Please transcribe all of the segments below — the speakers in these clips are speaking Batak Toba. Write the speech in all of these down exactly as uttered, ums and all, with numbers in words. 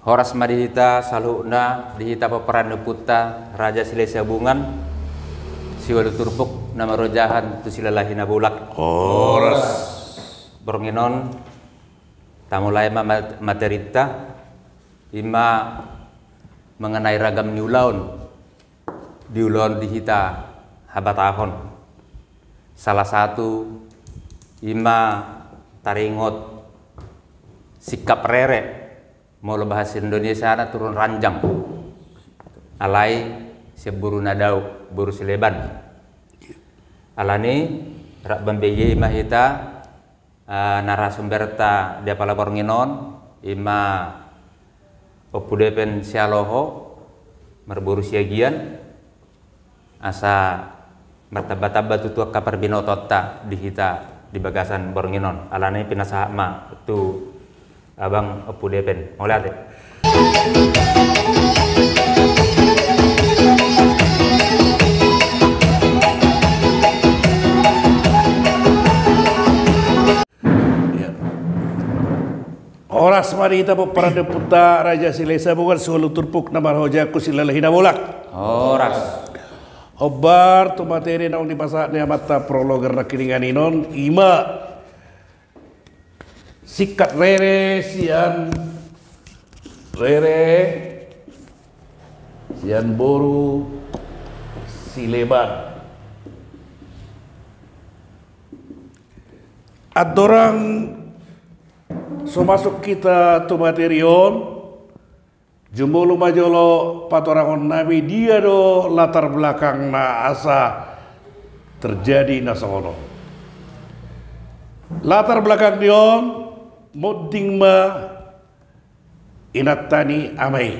Horas ma di hita saluhutna, di hita pomparan ni ompunta Raja Silahisabungan, siualu turpuk na marojahan tu Silalahi Nabolak. Horas. Borngin on, tamulai ma mat-, materinta, ima mengenai ragam ni ulaon, di ulaon di hita habatahon. Salah satu ima taringot sikap rere, molo bahasa Indonesiana turun ranjang. Alai sian boru na dao, boru sileban. Alani, rap mambehe ma hita, eh, narasumberta di apala borngin on, ima Ompu Depen Sialoho, marboru Siagian, asa martamba-tamba tutu angka parbinotoanta di hita di bagasan borngin on. Alani pinasahat ma tu abang Ompu Depen. Mauliate. Ya. Horas ma di hita pomparan ni ompunta Raja Silahisabungan, siualu turpuk na marhojahan tu Silalahi Nabolak. Horas. Hombar tu materi naung dipasahat ni amanta prologer na kiningan i non, ima sikap rere sian, rere sian boru sileban. Andorang so masuk hita tu materi on, jumolo ma jolo patorangon nami dia do latar belakangna asa terjadi na songon on. Latar belakang ni on, monding ma inanta ni ama i.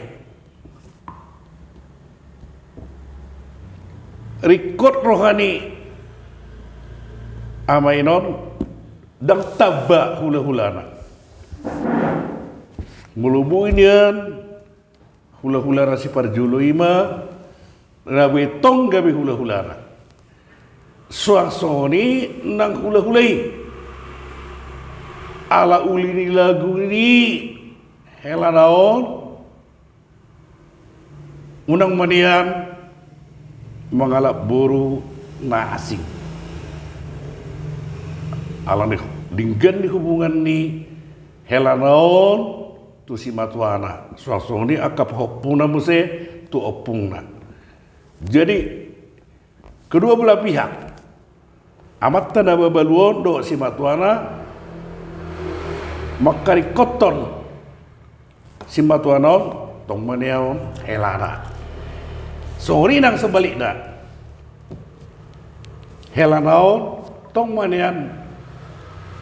Ringkot roha ni ama i non, ndang tamba hulahulana. Molo boi nian hulahulana siparjolo i ma, na boi tong gabe hulahulana. Suang songon i nang hulahula i. Ala uli ni lagu ni helana on, unang ma nian mangalap boru na asing. Alani denggan ni hubungan ni helana on tu simatuana. Suang songon i angka pahompuna muse tu ompungna. Jadi, kedua belah pihak, amanta na mabalu on dohot simatuana, mangkaringkothon simatuana on, tong ma nian helana. Songon i nang sebalikna. Helana on, tong ma nian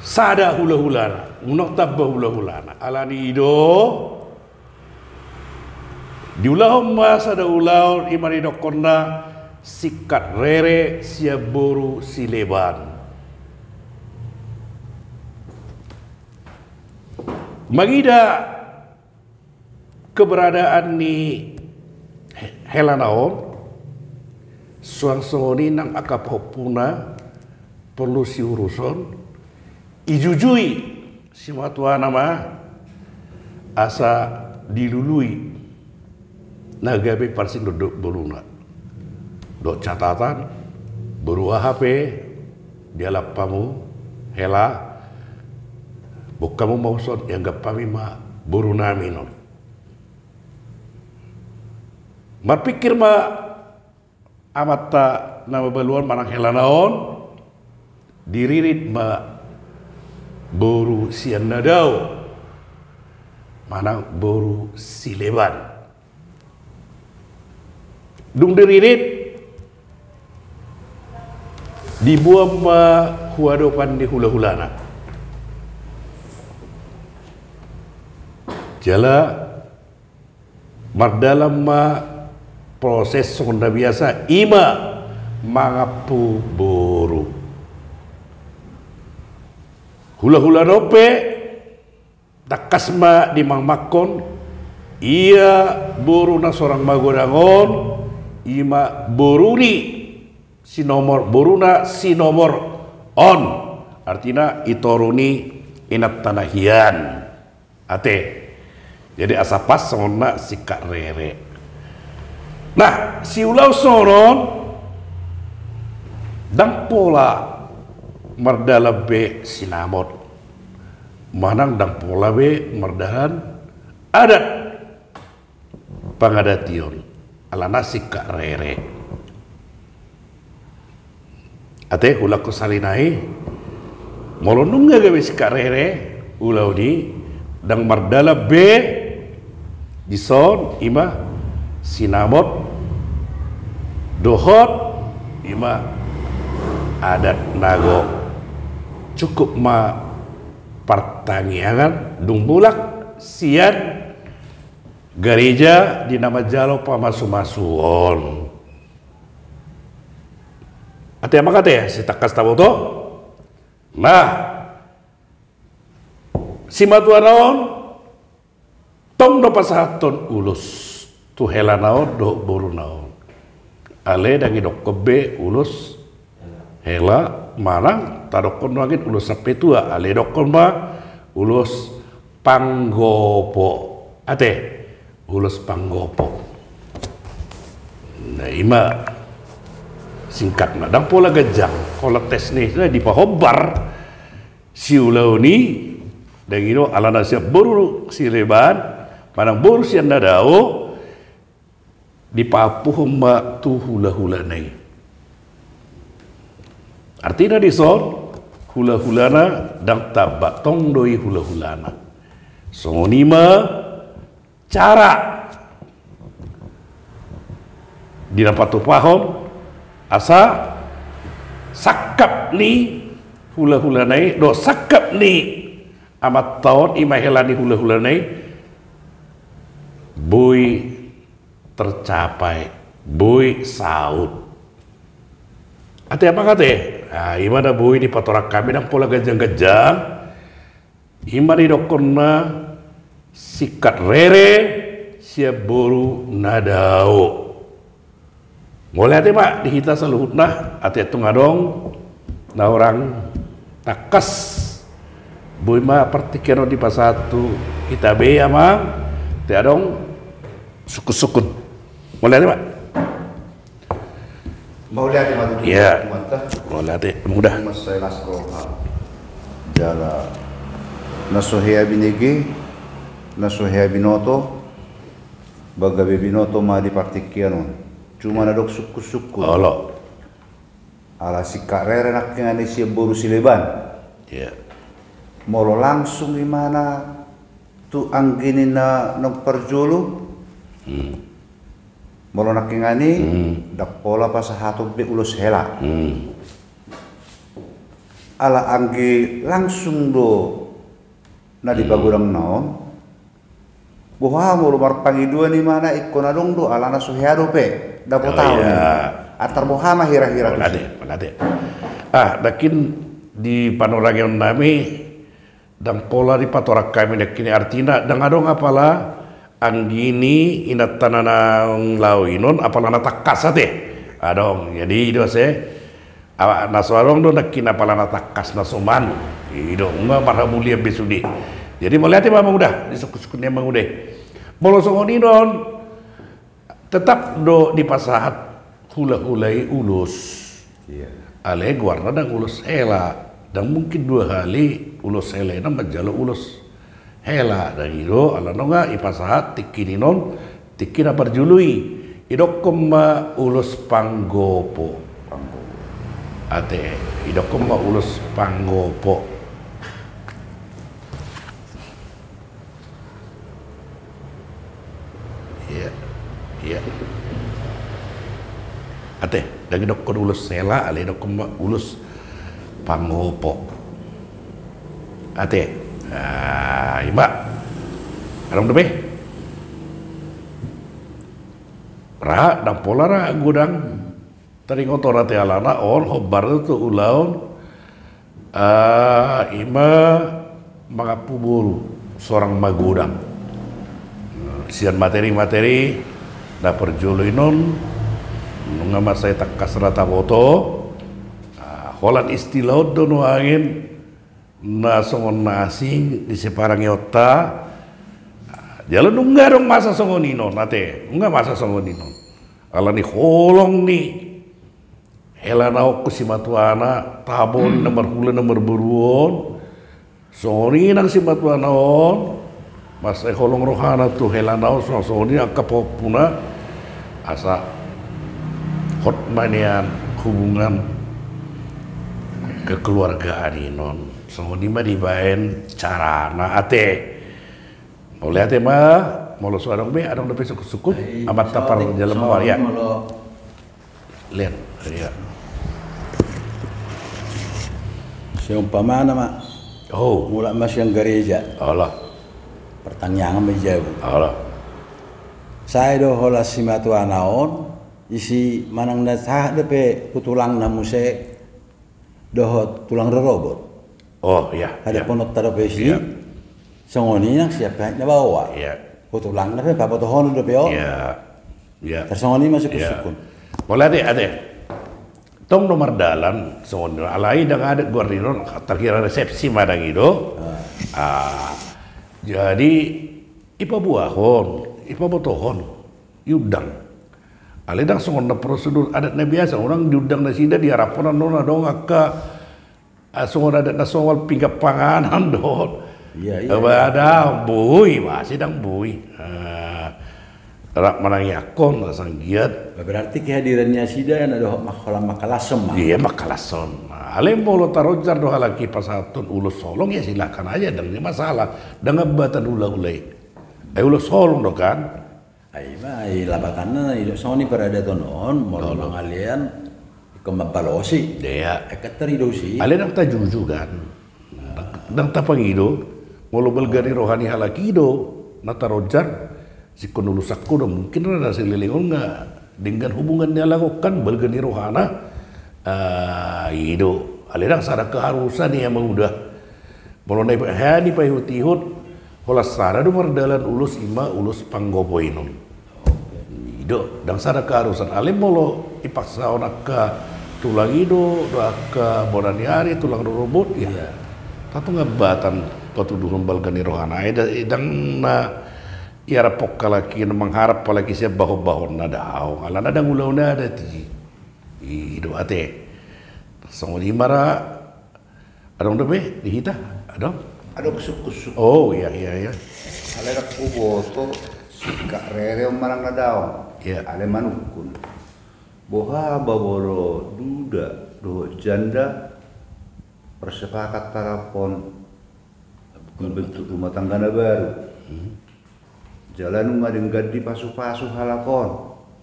sada hulahulana, unang tamba hulahulana. Alani i do, diulahon ma sada ulaon, ima didokkonna sikap rere sian boru sileban. Mangida keberadaan ni he-, helana on, suang songon i nang angka pahompuna porlu siuruson, ijujui simatuana ma asa dilului na gabe parsingkop dohot boruna. Dohot catatan, boru aha pe dialap hamu hela, boan hamu ma uson, ianggap hami ma boru nami non. Marpingkir ma amanta na mabalu on manang helana on, diririt ma boru sian na dao manang boru sileban. Dung diririt, diboan ma hu adopan ni hulahulana. Jala mardalan ma proses songon na biasa, ima mangampu boru. Hulahulana on pe tangkas ma dimangmangkon, ia boru na sorang magodang on, ima boru ni si nomor, boruna si nomor on. Artina i toru ni inanta na hian. Ate. Jadi asa pas songon na singkat rere. Nah, siulaon songon on ndang pola mardalan be sinamot, manang ndang pola be mardalan adat pangadation, alana singkat rere. Ate, hulahulahon sahali nai, molo nunga gabe singkat rere ulaon i, ndang mardalan be dison, ima sinamot dohot ima adat na gok. Cukup ma partangiangan dung mulak sian gareja di na manjalo pamasumasuon. Ate, amang ate, sai tangkas taboto. Nah, simatuana on tong do pasahathon ulos tu helana on dohot boruna on. Alai ndang idokkon be ulos hela, manang tadokkon do angin ulos sampetua, alai idokkon ma ulos panggopo. Ate, ulos panggopo. Nah, ima singkatna, ndang pola ganjang, holan tes ni, nah, dipahombar siulaon i, ndang i do alana sian boru Sileban manang boru sian na dao, dipaampuhon ma tu hulahulana i. Artina dison, hulahulana ndang tamba, tong do i hulahulana. Songon i ma cara di na patupahon asa sangkap ni hulahulana i dohot sangkap ni amanta on, ima hela ni hulahulana i, boi tercapai, boi saut. Ate, amang ate, ah, ima na boi dipatorang hami, ndang pola ganjang-ganjang. Ima didokkon na singkat rere sian boru na dao. Mauliate ma di hita saluhutna, ate, tung adong na hurang tangkas, boi ma partingkian on dipasahat tu hita be, amang, ate, adong sungkun-sungkun. Mauliate ma. Mauliate ma tutu. Iya. Mauliate, Amangboru. Mansai las roha. Jala na so hea binege, na so hea binoto, ba gabe binoto ma di partingkian on. Cuma na dok sungkun-sungkun. Olo. Ala singkat rere nangkiningan i sian boru Sileban. Iya. Molo langsung imana tu anggi ni na naung parjolo. Hmm. Molo nangkiningan i, hmm, ndang pola pasahaton be ulos hela. Hmm. Ala anggi langsung do na di, hmm, pagodangna on. Boha molo marpangidoan imana ingkon adong do, alana so hea dope dapotan. Oh, iya. Antar boha ma hira-hira tu si. Mauliate, mauliate. Ah, nangkin di panorangion nami, ndang pola dipatorang hami nangkin i, artina ndang adong apala anggi ni inanta na naung laho i non apala na tangkas, ate. Adong, jadi i do asa, a, na so adong do nangkin apala na tangkas na soman. I do, nunga marhamulian be sude. Jadi mauliate ma, Amangboru, di sungkun-sungkun ni Amangboru. Molo songon i non, tetap do dipasahat hulahula i ulos. Iya. Alai goarna ndang ulos hela. Ndang mungkin dua hali ulos hela i na manjalo ulos hela. Ndang i do, ala nunga dipasahat tingki ni non, tingki na parjolo i. Idokkon ma ulos panggopo. Panggopo. Ate, idokkon ma ulos panggopo. Iya, iya. Ate, ndang idokkon ulos hela, alai idokkon ma ulos panggopo. Ate, ah, ima. Adong dope? Ra, ndang pola ra godang. Taringot on, ate, alana on hombar do tu ulaon, ah, ima mangampu boru, sorang magodang. Sian materi-materi na parjolo i non, nunga mansai tangkas ra taboto, ah, holan istilah on do nuaeng na songon na asing di siparangeonta, Jala nunga adong masa songon i non, ate, nunga masa songon i non. Alani holong ni hela na on tu simatuana, tabo ni na marhula na marboru on. Songon i nang simatuana on, mansai holong rohana tu hela na on, songon i angka pahompuna, asa hot ma nian hubungan kekeluargaan i non. Songon i ma dibaen carana, ate. Mauliate ma. Molo so adong be, adong dope sungkun-sungkun? Amanta parjolo ma, ya. Lean, ya. Seumpamana ma. Oh. Mulak ma sian gareja. Olo. Partangiangan ma i jabu. Olo. Sai do holan simatuana on, isi manang na sahat dope tu tulangna muse, dohot tulang rorobot. Oh, iya. Ada pononta dope isi. Songon i nang sian pihak na baoa. Iya. Tu tulangna pe pabotohon dope on. Iya. Iya. Tarsongon i ma sungkun-sungkun. Molo ate, ate. Tong do mardalan songon i, alai ndang adat goar ni on, tarkira resepsi ma ndang i do. Ah. Ah, jadi ipaboahon, ipabotohon, iundang. Alai ndang songon na prosedur adat na biasa, unang diundang nasida, diaraphon annon adong angka, ah, songon adat na somal pinggan panganan dohot. Iya, iya. Ba ndang boi, pasti ndang boi. Ah, rap manangiangkon, asa anggiat. Berarti kehadiran nasida na dohot mangholan mangkalashon ma. Iya, mangkalashon. Alai molo taronjar do halak i pasahathon ulos holong, ya silakan aja, ndang masalah. Ndang hambatan hulahula i. Eh, ulos holong do kan. Ai ma, ai lapatanna, i do songon i paradaton on, molo mangalean, ingkon mambalosi. Iya. Ingkon taridosi. Alai ndang tajuju kan. Ndang, ndang tapangido, molo balga ni roha ni halak i do na taronjar, singkon ulos sangkuda, mungkin ra na saleleng on nga denggan hubungan ni halak on kan, balga ni rohana, ah, i do. Alai ndang sada keharusan i ama uda. Molo na i, hea ni paihut-ihut, holan sada do mardalan ulos, i ma ulos panggopo i non. I do, ndang sada keharusan. Alai molo ipaksahon angka tulang i do, do angka bona ni ari, tulang rorobot, ya. Iya. Tatong hambatan patuduhon balga ni rohana. Ai da-, ndang na iarap halak i, na mangharap halak i sian bahon-bahonna, daong. Alana ndang ulaon adat i. I do ate. Songon i ma ra. Adong dope di hita? Adong? Adong sungkun-sungkun. Oh, iya, iya, iya. Alai ndang huboto, singkat rere on manang na daong. Iya. Alai manungkun. Boha ba molo duda dohot janda marsepakat tarap on membentuk rumah tangga na baru. Hmm. Jala nunga denggan dipasu-pasu halak on.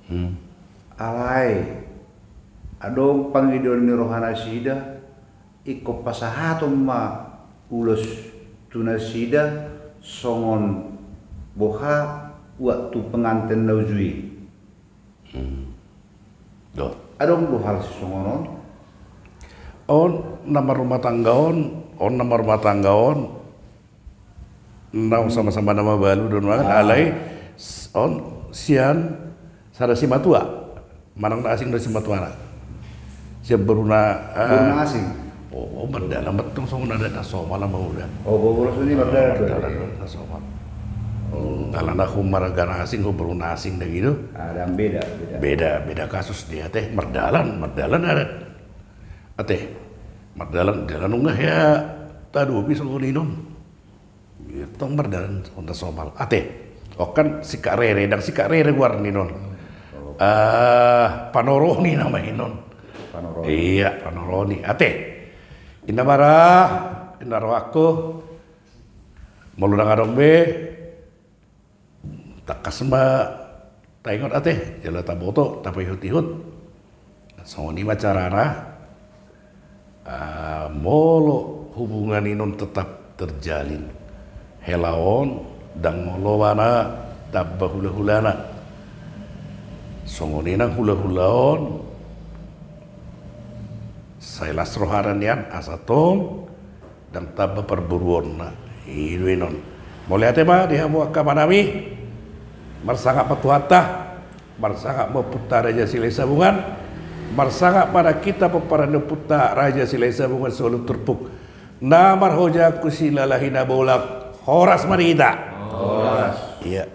Hmm. Alai adong pangidoan ni rohanasida, ingkon pasahaton ma ulos tu nasida songon boha waktu penganten na uju i. Hmm. Do. Adong do hal sisongon on? On na marrumah tangga on, on na marrumah tangga on, na sama-sama na mabalu do nuaeng. Ah. Alai s-, on sian sada simatua. Manang na asing do simatuana. Sian boruna, ah, boruna asing. Oh, oh, mardalan ma tong songon adat na somal ama uda. Oh, bo-, bolas ni mardalan. Mardalan do adat na somal. Oh. Alana ho marga na asing, ho boruna asing da gitu. Ah, ndang beda, beda. Beda, beda kasus dia, ate. Mardalan, mardalan adat. Ate. Mardalan, dalan nunga hea tadopi songon i non. Tong mardalan songon na somal. Ate. On kan singkat rere, ndang singkat rere goar ni non. Oh. Ah, panoroni nama i non. Panoroni. Iya, panoroni. Ate. Inna ma ra, inna rohangku. Molo ndang adong be, tangkas ma taingot ate, jala taboto, tapaihut-ihut. Songon i ma carana, ah, molo hubungan i non tetap terjalin. Hela on, ndang olo ba na tamba hula-hulana. Songon i nang hula-hula on, sai las rohana nian, asa tong, ndang tamba parboruonna. I do i non. Mauliate ma di hamu angka amanami. Marsangap ma Tuhanta. Marsangap ma Ompunta Raja Silahisabungan. Marsangap ma nang hita pomparan ni Ompunta Raja Silahisabungan solu turpuk. Na marhojahan tu Silalahi Nabolak. Horas ma di hita. Horas. Ia.